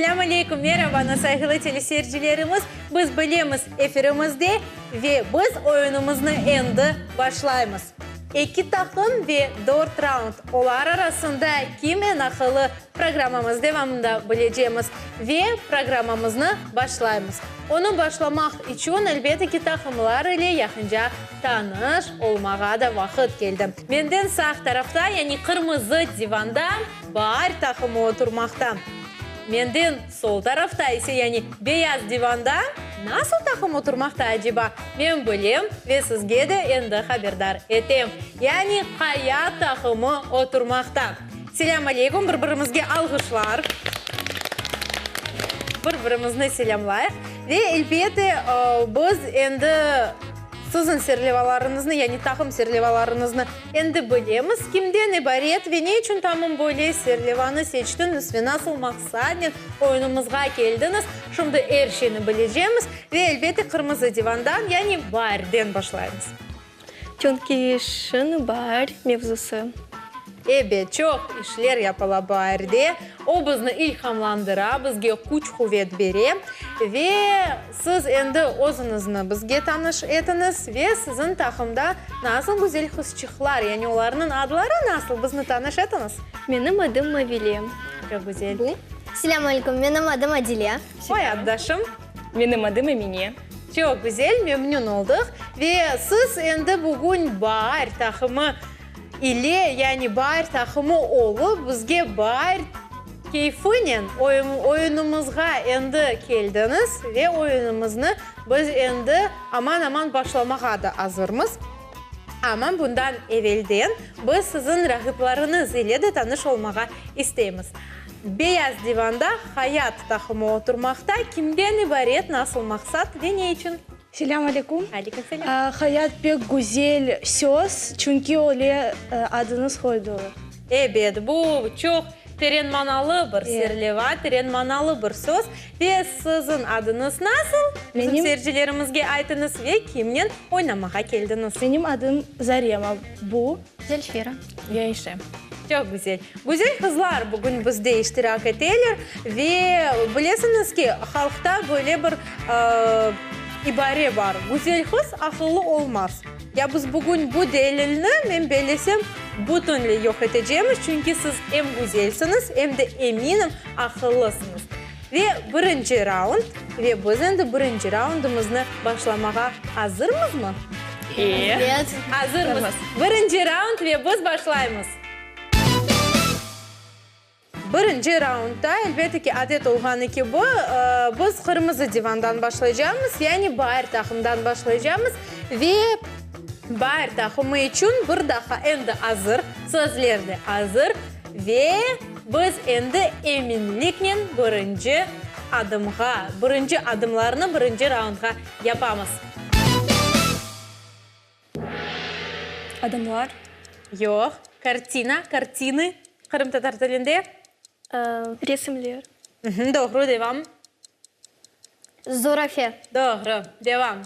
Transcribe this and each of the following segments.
Selâm aleyküm, meraba, sayğılı teleseyircilerimiz! Biz bilemiz, efirimizde ve biz oyunımıznı endi başlaymız. Eki taqım ve dört raund, olar arasında kim eñ aqıllı, programmamız devamında bilecemiz ve programmamıznı başlaymız. Onı başlamaq içün, elbette ki, taqımlar ile yaqınca tanış olmağa da vaqıt keldi. Menden sağ tarafta, yani qırmızı divanda Baar taqımı oturmaqta. Menden sol tarafta ise, yani beyaz divanda nasıl taqım oturmaqta aceba? Men bilem ve sizge de endi haberdar etem. Yani Qaya taqımı oturmaqta. Selâm aleyküm, bir-birimizge alğışlar. Bir-birimizni selâmlayıq. Ve elbette, biz endi siziñ serlevalarıñıznı, yani taqım serlevalarıñıznı Endi bilemiz, kimden ibaret ve ne içün tamam böyle serlevanı seçtiñiz ve nasıl maqsadnen oyunımızğa keldiñiz, şimdi er şeyni bilecemiz ve, elbette, qırmızı divandan, yani baarden başlaymız. Çünki şimdi baar mevzusı. Ebet, çoq işler yapıla baarde. O bizni ilhamlandıra, bizge küç-quvet bere. Ve siz endi özüñizni bizge tanış etiñiz ve siziñ taqımda nasıl güzel qızçıqlar, yani olarnıñ adları nasıl, bizni tanış etiñiz. Menim adım Mavile. Çoq güzel. Bu? Selâm aleyküm, menim adım Adile. Oy, addaşım. Menim adım Emine. Çoq güzel, memnün oldıq. Ve siz endi bugün baar taqımı ile, yani baar taqımı olıp, bizge baar keyfinen oyunımızğa endi keldiñiz ve oyunımıznı biz endi aman-aman başlamağa da azırmız. Amma bundan evelden biz siziñ raqiplarıñız ile de tanış olmağa isteymiz. Beyaz divanda Hayat taqımı oturmaqta. Kimden ibaret, nasıl maqsat ve ne içün? Selâm aleyküm. Aleyküm selâm. Hayat pek güzel söz, çünki öyle adıñız qoydılar. Ebet, bu çoq teren manalı bir serleva, teren manalı bir söz. Ve siziñ adıñız nasıl? Bizim seyircilerimizge aytıñız ve kimnen oynamağa keldiñiz? Menim adım Zarema, bu. Zelfira. Ve Ayşe. Çoq güzel. Güzel qızlar bugün bizde iştirak eteler ve bilesiñiz ki, halqta böyle bir ibare bar, Güzel qız aqıllı olmaz. Ya biz bugün bu delilni, men bellesem, bütünley yoq etecemiz, çünki siz em güzelsiñiz, em de, eminim, aqıllısıñız. Ve birinci raund, ve biz endi birinci raundımıznı başlamağa azırmızmı? Evet. Azırmız. Birinci raund ve biz başlaymız. Birinci raundda, elbette ki, adet olğanı kibi, biz qırmızı divandan başlaycamız, yani baar taqımdan başlaycamız ve baar taqımı içün bir daha endi azır, sözler de azır ve biz endi eminliknen birinci adımğa, birinci adımlarnı birinci raundğa yapamız. Adımlar. Yoq. Kartina, kartinı, qırımtatar tilinde. Resimler. Doğru, devam. Zurafe. Doğru, devam.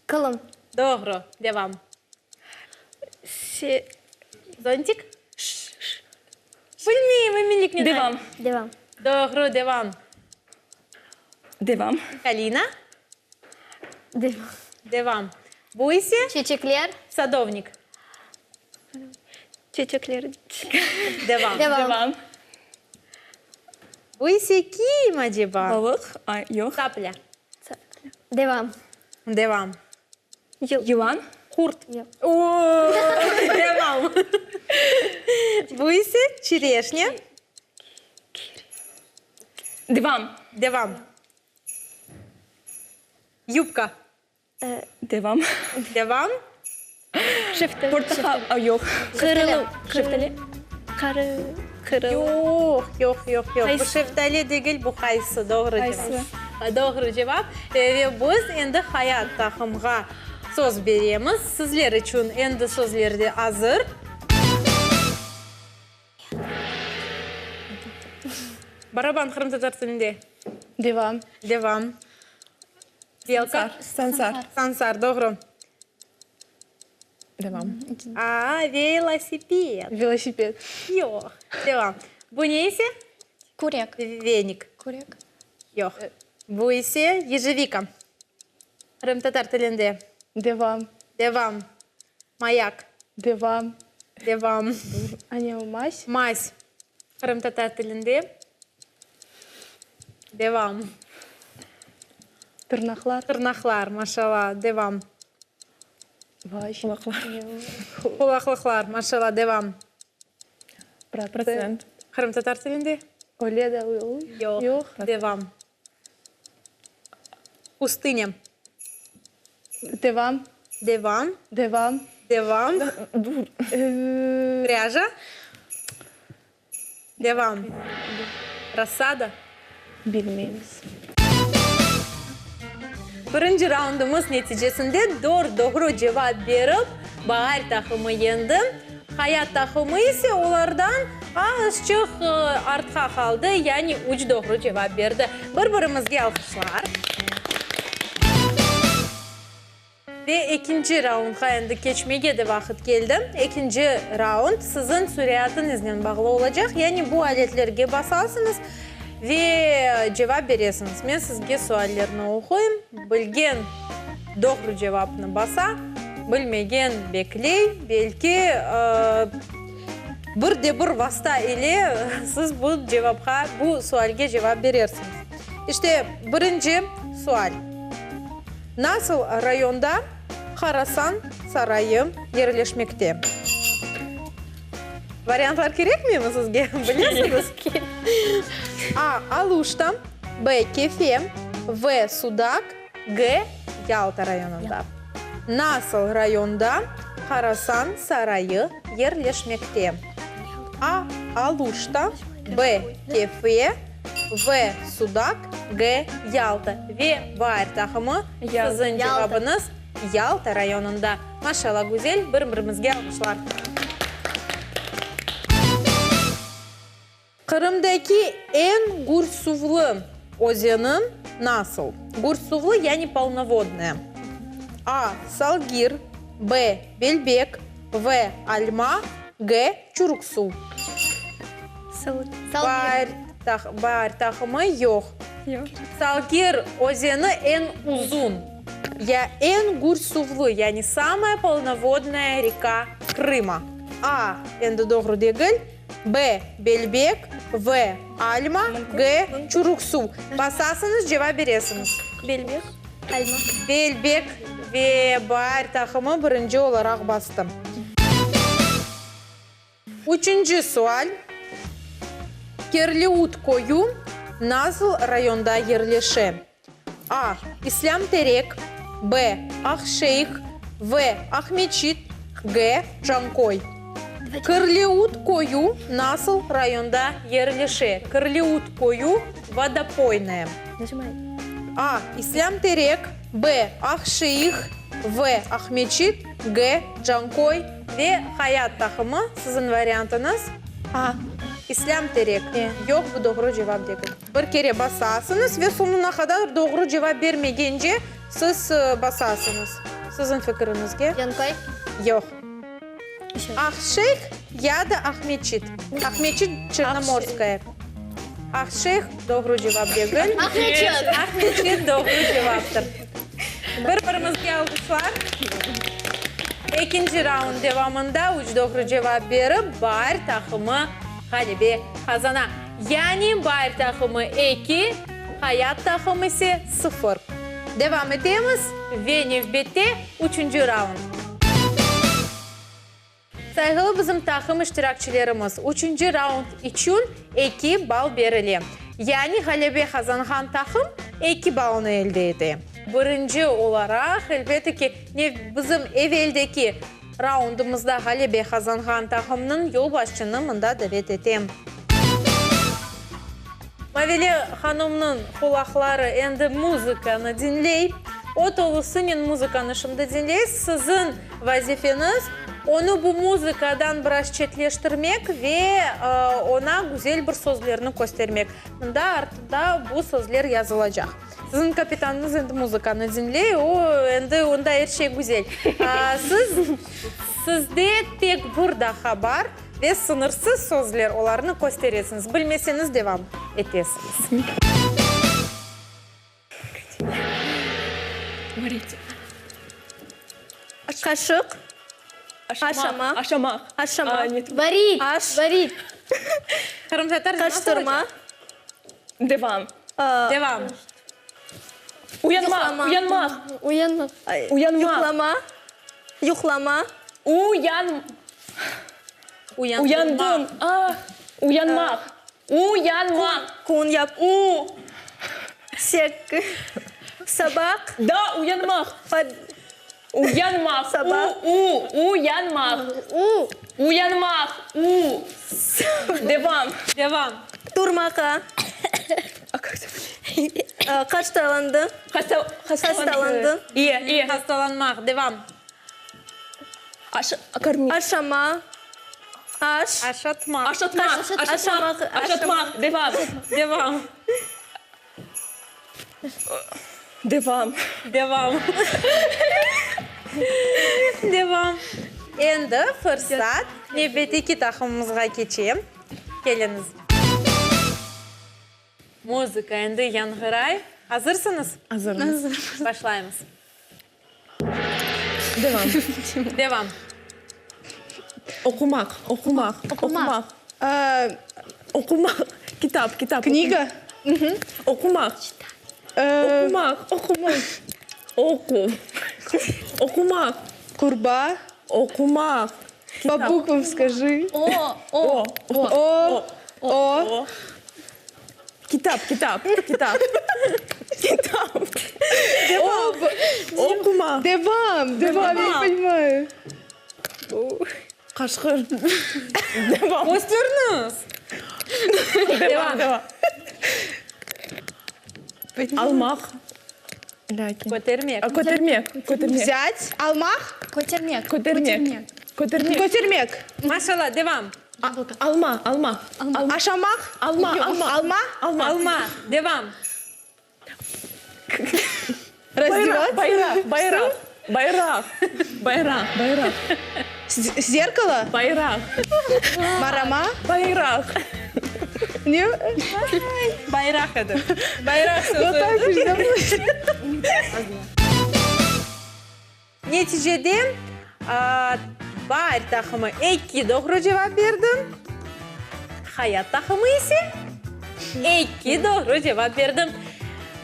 Qılım. Doğru, devam. Se. Zontik? Bilmeyim, eminliknen. Devam. Devam. Doğru, devam. Devam. Kalina? Devam. Devam. Bu ise? Çeçekler. Sadovnik. Çeçekler. Devam. Devam. Bu ise kim aceba? Balıq. Ay, yoq. Saplâ. Devam. Devam. Yılan. Qurt. O, devam. Bu ise çireşnâ. Devam. Devam. Yubka. Devam. Devam. Şeftali. Portaqal. A, yoq. Qırılı. Şeftali. Qarı, qırılı. Yoq, yoq, yoq, yoq. Bu Qaysı? şeftali degil, bu qaysı. Doğru cevap. Qaysı. Doğru cevap. Ve biz endi Hayat taqımğa söz beremiz. Sizler içün endi sözler de azır. Baraban qırımtatar tilinde. Devam. Devam. Belka. Sansar. Sansar, doğru. Devam. A, velosiped. Velosiped. Yoq. Devam. Bu ne ise? Kürek. Venik. Kürek. Yoq. Bu ise yejevika. Qırımtatar tilinde. Devam. Devam. Mayak. Devam. Devam. Ane o maz. Maz. Qırımtatar tilinde. Devam. Tırnaqlar. Tırnaqlar, maşallah. Devam. Vay. Qulaqlar. Qulaqlıqlar, maşallah. Devam. Protsent. Qırımtatar tilinde? Öyle de olur. Yoq. Yoq. Devam. Pustınya. Devam. Devam. Devam. Devam. Dur. Prâja. Devam. Rassada. Bilmeymiz. Birinci raundımız neticesinde dört doğru cevap berip, Baar taqımı yendi. Hayat taqımı ise olardan azçıq artqa qaldı, yani üç doğru cevap berdi. Bir-birimizge alqışlar. Ve ekinci raundğa endi keçmege de vaqıt keldi. Ekinci raund siziñ süratıñıznen bağlı olacaq, yani bu aletlerge basasıñız ve cevap beresiñiz. Men sizge suallerni oquyım, bilgen doğru cevapnı basa, bilmegen bekley, belki bir de bir vasta ile siz bu cevapqa, bu sualge cevap berersiñiz. İşte, birinci sual. Nasıl rayonda Harasan sarayı yerleşmekte? Variantlar kerekmeymi sizge? Bilesiñiz? A. Aluşta, B. Kefe, V. Sudaq, G. Yalta rayonında. Nasıl rayonda Harasan sarayı yerleşmekte? A. Aluşta, B. Kefe, V. Sudaq, G. Yalta. Ve baar taqımı, siziñ cevabıñız Yalta rayonında. Maşallah, güzel, bir-birimizge alqışlar. Qırımdaki eñ gürsuvlı özeni nasıl? Gürsuvlı, yani polnovodnaya. A. Salgir, B. Belbek, V. Alma, G. Çuruksuv. Salgir. Baar taqımı yoq. Salgir özeni eñ uzun, ya eñ gür suvlı, yani samaya polnovodnaya reka Krıma. A. Endi doğru degil. B. Belbek. V. Alma. G. Çuruksuv. Basasıñız, cevap beresiñiz. Belbek. Alma. Belbek ve baar taqımı birinci olaraq bastı. Üçünci sual, Kerliut köyü nasıl rayonda yerleşe? A. İslâm Terek, B. Aqşeyh, V. Aqmeçit, G. Canköy. Kirliut köyü nasıl rayonda yerleşe? Kirliut köyü, Vodopoynoye. A. İslâm Terek, B. Aqşeyh, V. Aqmeçit, G. Canköy ve Hayat taqımı, siziñ variantıñız? A. İslâm Terek. Yoq, bu doğru cevap degil. Bir kere basasıñız ve soñuna qadar doğru cevap bermegence siz basasıñız. Siziñ fikiriñizge? Canköy. Yoq. Aqşeyh ya da Aqmeçit? Aqmeçit, Çernomorskoye. Aqşeyh doğru cevap degil. Aqmeçit. Aqmeçit doğru cevaptır. Bir-birimizge alqışlar. Ekinci raund devamında üç doğru cevap berip, Baar taqımı ğalebe qazana. Yani Baar taqımı eki, Hayat taqımı ise sıfır. Devam etemiz ve nevbette üçünci raund. Sayğılı bizim taqım iştirakçilerimiz, üçünci raund içün eki bal berile. Yani ğalebe qazanğan taqım eki balnı elde ete. Birinci olaraq, elbette ki, bizim eveldeki raundımızda ğalebe qazanğan taqımnıñ yolbaşçını mında davet etem. Mavile hanımnıñ qulaqları endi muzıkanı diñley. O tolusınen muzıkanı şimdi diñley. Siziñ vazifeñiz, onı bu muzıkadan biraz çetleştirmek ve oña güzel bir sözlerni köstermek. Mında artında bu sözler yazılacaq. Siziñ kapitanıñız endi muzıkanı diñley, o endi onda er şey güzel. Siz, sizde tek bir daha bar. Ve sıñırsız sözler, olarnı kösteresiñiz. Bilmeseñiz, devam etesiñiz. Qaşıq. Aşama. Aşamaq. Aşama. Varit. Aş. Varit. Qırımtatarca nasıl Qaştırma. olacaq? Devam. Devam. Uyanmaq. Yuqlama. Uyanmaq. Uyanmaq. Uyanmaq. Yuqlama. Yuqlama. Uyan. Uyandırmaq. Uyandım. Ah. Uyanmaq. Uyanmaq. Kün yap. U. Sek. Sabaq. Da uyanmaq. Pod. Uyanmaq. Sabah. U, u, uyanmaq. U. Uyanmaq. U. Devam. Devam. Turmaqa. Qaştalandı. Hasta, Hastalandı. İye, iye. Hastalanmaq. Devam. Aş, kormi. Aşama. Aş. Aşatmaq. Aşatmaq. Aşamaq. Aşatmaq. Devam. Devam. Devam. Devam. Devam. Endi fırsat nevbetteki taqımımızğa keçe. Keliñiz. Muzıka endi yañğıray. Azırsıñız? Azırmız. Başlaymız. Devam. Devam. Oqumaq, oqumaq, oqumaq. Oqumaq. Kitap, kitap. Kniga. Oqumaq. Oqumaq, oqumaq. Oqu. Oqumaq. Qurba. Oqumaq. Po bukvam skajı. O. O. O. O. Kitap, kitap, kitap. Kitap. Devam. Oquma. Devam, devam, ya ne ponimаю. Qaşqır. Devam. Kösterniz. Devam, devam. Almaq. Kötermek. Kötermek, kötermek. Vzât, almaq. Kötermek. Kötermek. Kötermek. Kötermek. Maşallah, devam. Alma, alma. Aşamaq. Alma, alma. Alma. Alma. Alma. Devam. Razdevatsya. Bayraq, bayraq, bayraq, bayraq, bayraq. Zerkalo. Bayraq. Marama. Bayraq. Ne? Bayraq edi. Bayraq sözü. Вот так же, Neticede, Baar taqımı eki doğru cevap berdi, Hayat taqımı ise eki doğru cevap berdi.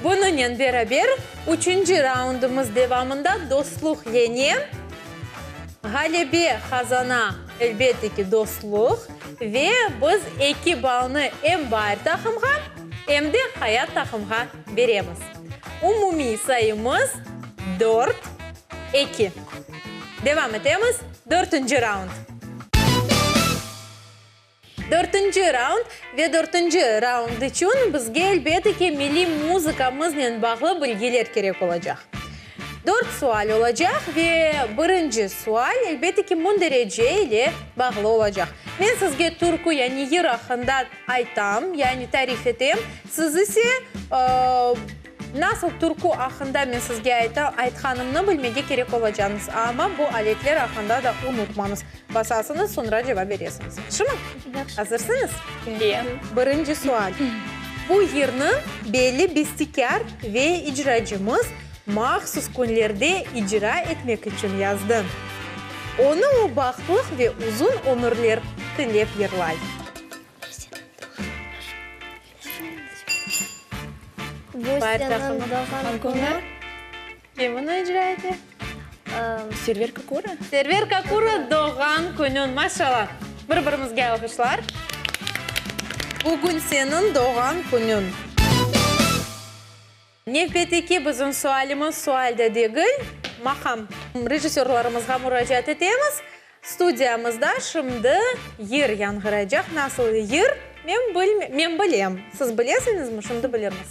Bunıñnen beraber, üçünci raundımız devamında Dostluq yeñe, ğalebe qazana, elbette ki, Dostluq ve biz eki ballnı em Baar taqımğa, em de Hayat taqımğa beremiz. Umumiy sayımız dört, eki. Devam etemiz, dörtünci raund. Dörtünci raund ve dörtünci raund içün bizge, elbette ki, milliy muzıkamıznen bağlı bilgiler kerek olacaq. Dört sual olacaq ve birinci sual, elbette ki, münderece ile bağlı olacaq. Men sizge türkü, yani yır aqqında aytam, yani tarif etem, siz ise, nasıl türkü aqqında men sizge aytqanımnı bilmege kerek olacaqsıñız. Amma bu aletler aqqında da unutmañız. Basasıñız, soñra cevap beresiñiz. Yahşımı? Yahşı. Azırsıñız? Ye. Birinci sual. Bu yırnı belli bestekâr ve icracımız mahsus künlerde icra etmek içün yazdı. Onı o bahtlıq ve uzun ömürler tilep yırlay. Bu seniñ doğğan künüñ. Kim bunı icra ete? Server Kakura. Server Kakura doğğan künüñ. Maşallah. Bir-birimizge alğışlar. Bugün seniñ doğğan künüñ. Nevbetteki bizim sualimiz sual da degil, maqam. Rejissörlarımızğa muracaat etemiz. Studiyamızda şimdi yır yañğıraycaq. Nasıl yır, men bilme, men bilem. Siz bilesiñizmi? Şimdi bilirmiz.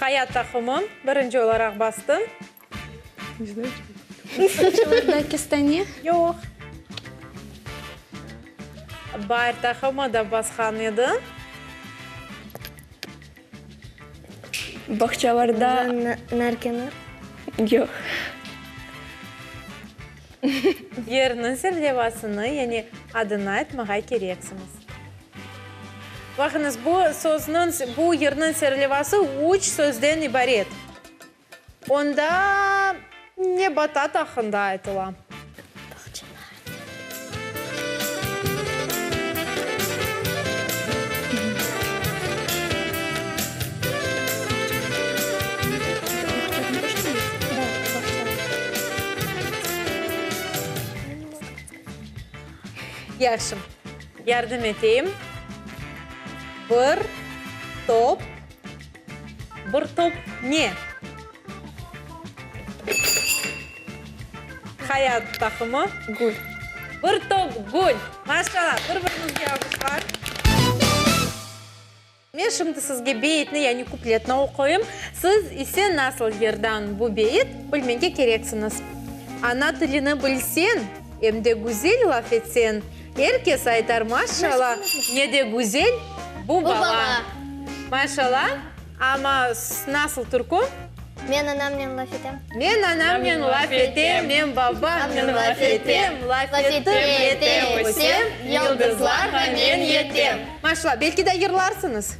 Hayat taqımı birinci olaraq bastı. Kestane? Yoq. Baar taqımı da basqan edi. Bağçalarda. Narkenar. Yoq. Yerniñ serlevasını, yani adını aytmağa kereksiñiz. Baqıñız, bu sözniñ, bu yırnıñ serlevası üç sözden ibaret. Onda nebatat aqqında aytıla. Yahşı, yardım eteyim. Bir top, bir top ne? Hayat taqımı. Gül. Bir top gül. Maşallah, bir-biriñizge alqışlar. Men şimdi sizge beyitni, yani kupletni oquyım. Siz ise nasıl yırdan bu beyit bilmege kereksiñiz. Ana tilini bilseñ, em de güzel laf etseñ, er kes aytar, maşallah, ne de güzel bu bala. Maşallah. Amma nasıl türkü? Men anamnen laf etem. Men anamnen laf etem, men babamnen laf etem, laf etip etem, ösem, yıldızlarğa men yetem. Maşallah, belki de yırlarsıñız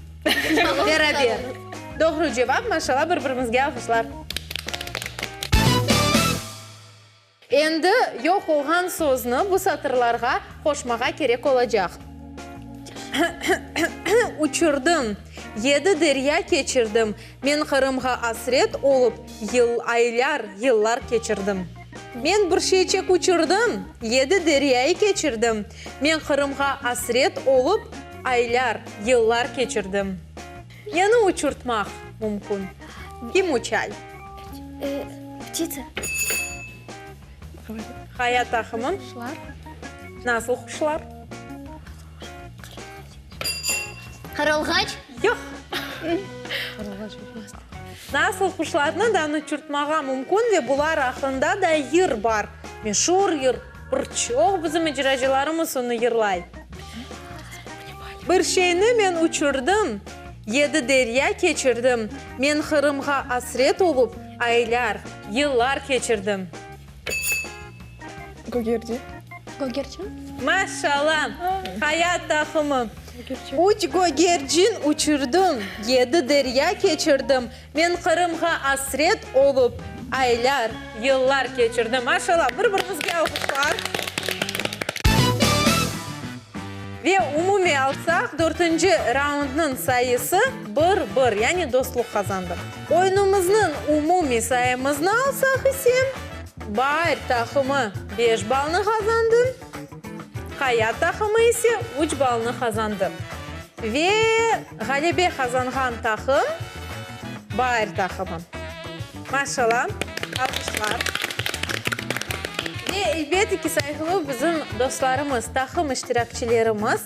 beraber. Doğru cevap, maşallah, bir-birimizge alqışlar. Endi yoq olğan sözni bu satırlarğa qoşmağa kerek olacaq. Uçurdım, yedi derya keçirdim, Men Qırımğa asret olıp yıl, aylar, yıllar keçirdim. Men bir şeyçek uçurdım, yedi deryayı keçirdim, Men Qırımğa asret olıp aylar, yıllar keçirdim. Neni uçurtmaq mümkün? Kim uçay? Ptitsa. Hayat taqımı. Nasıl quşlar? Qarılğaç. Yoq. Nasıl quşlarnı da uçurtmağa mümkün ve bular aqqında da yır bar. Meşur yır. Bir çoq bizim icracılarımız onı yırlay. Bir şeyni men uçurdım, Yedi derya keçirdim, Men Qırımğa asret olıp, Aylar, yıllar keçirdim. Gögercin. Gögercin? Maşallah! Hayat taqımı. Üç gögercin uçurdım, Yedi derya keçirdim, Men Qırımğa asret olıp, Aylar, yıllar keçirdim. Maşallah! Bir-birimizge alqışlar. Ve umumiy alsaq, dörtünci raundnıñ sayısı bir, bir, yani dostluq qazandı. Oyunımıznıñ umumiy sayımıznı alsaq ise, Baar taqımı beş ballnı qazandı, Qaya taqımı ise üç ballnı qazandı. Ve ğalebe qazanğan taqım, Baar taqımı. Maşallah, alqışlar. Ve elbette ki, sayğılı bizim dostlarımız, taqım iştirakçilerimiz,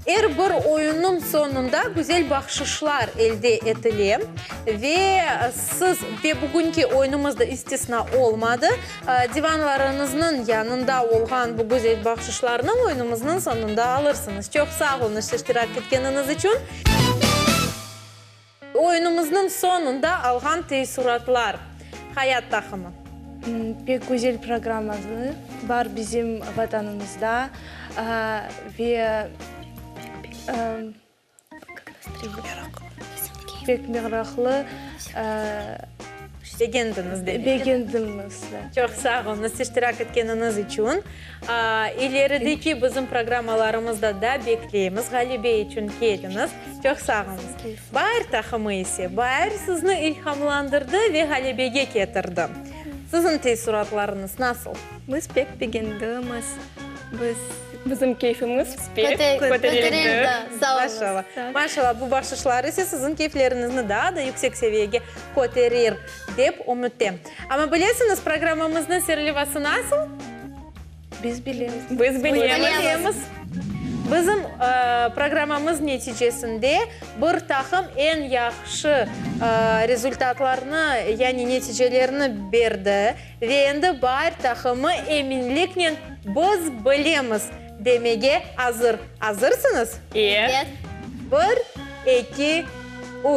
er bir oyunnıñ soñunda güzel bahşışlar elde etile. Ve siz, ve bugünki oyunımız da istisna olmadı, divanlarıñıznıñ yanında olğan bu güzel bahşışlarnı oyunımıznıñ soñunda alırsıñız. Çoq sağ oluñız iştirak etkeniñiz içün. Oyunımıznıñ soñunda alğan teessuratlar, Hayat taqımı. Pek güzel programması bar bizim Vatanımızda ve pek meraqlı. Begendiñiz demek. Begendimiz, da. Çoq sağ oluñız iştirak etkeniñiz içün. İlerideki bizim programmalarımızda da bekleymiz. Ğalebe içün keliñiz. Çoq sağ oluñız. Baar taqımı ise, baar sizni ilhamlandırdı ve ğalebege ketirdi. Siziñ teessuratlarıñız nasıl? Biz pek begendimiz. Biz. Bizim keyfimiz pek köterildi. Sağ oluñız. Maşallah. Maşallah, bu bahşışlar ise siziñ keyfleriñizni daa da yüksek seviyege köterir, dep ümüttem. Amma bilesiñiz, programmamıznıñ serlevası nasıl? Biz bilemiz. Biz bilemiz. Bizim programmamız neticesinde bir taqım eñ yahşı rezultatlarnı, yani neticelerni berdi ve endi baar taqımı eminliknen biz bilemiz demege azır. Azırsıñız? Evet. Bir, eki,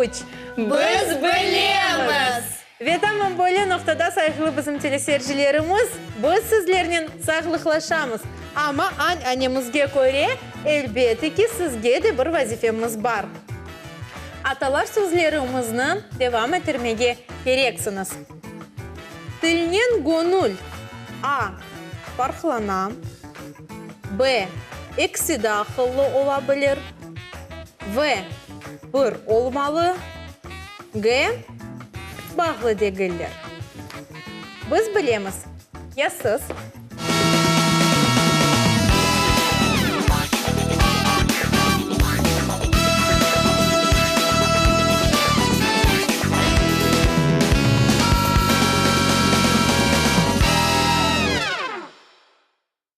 üç. Biz bilemiz! Ve tamam böyle noqtada, sayğılı bizim teleseyircilerimiz, biz sizlernen sağlıqlaşamız. Amma an-anemizge köre, elbette ki, sizge de bir vazifemiz bar. Atalar sözlerimizni devam ettirmege kereksiñiz. Tilnen göñül, A, farqlana, B, ekisi de aqıllı ola bilir, V, bir olmalı, G, bağlı degiller. Biz bilemiz, ya siz?